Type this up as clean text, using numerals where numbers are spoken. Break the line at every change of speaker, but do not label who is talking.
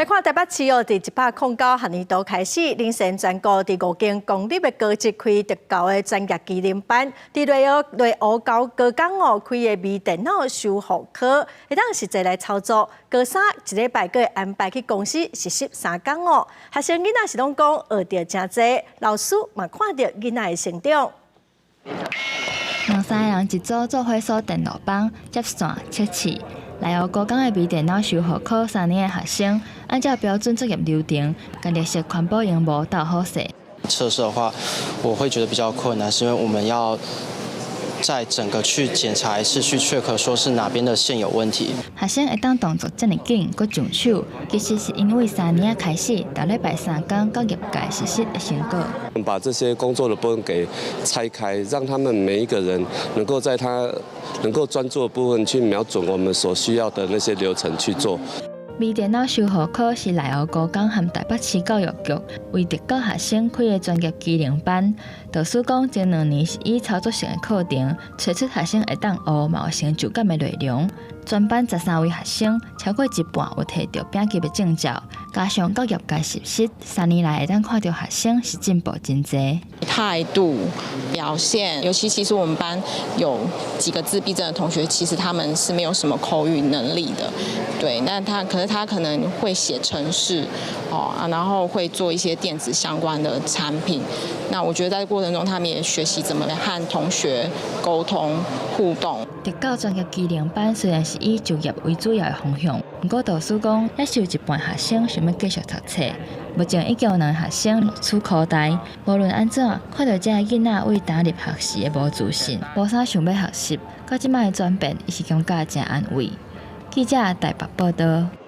來看台北市哦，佇109學年度開始，領先全國佇五間公立的高職開特教的專業技能班，佇內湖高高工哦開的微電腦修復科，會當實際來操作。高三一禮拜閣會安排去公司實習3工哦。學生囡仔是攏講學著誠濟，老師嘛看著囡仔的成長。
兩三个人一組做伙鎖電路板、接線、測試。內湖高工的微電腦修復科三年的學生，按照標準作業流程，共綠色環保螢幕鬥好勢。
測試的話，我會覺得比較困難，是因為我們要再整個去檢查一次，去 check 說是哪邊的線有問題。
學生會當動作遮爾緊，閣上手，其實是因為三年仔開始，逐禮拜三工到業界實習的成果。
把這些工作的部分給拆開，讓他們每一個人能夠在他能夠專注的部分去瞄準我們所需要的那些流程去做。
微電腦修復科是內湖高工和台北市教育局為特教學生開的專業技能班。導師講，前2年是以操作性的課程，揣出學生會當學嘛有成就感的內容。全班13位學生，超過一半有提著丙級的證照，加上到業界實習，3年來會當看著學生是進步真濟。
態度表現，尤其其實我們班有幾個自閉症的同學，其實他們是沒有什麼口語能力的，對，那他可是他可能會寫程式，哦啊，然後會做一些電子相關的產品。那我覺得在過程中，他們也學習怎麼和同學溝通互動。
特教專業技能班雖然是以就業為主要的方向，毋過導師講，猶是有一半學生想欲繼續讀冊。目前已經有兩个學生錄取科大。無論按怎，看著這个囡仔對踏入學時的無自信，無啥想欲學習，到這擺的轉變，伊是感覺誠安慰。記者台北報道。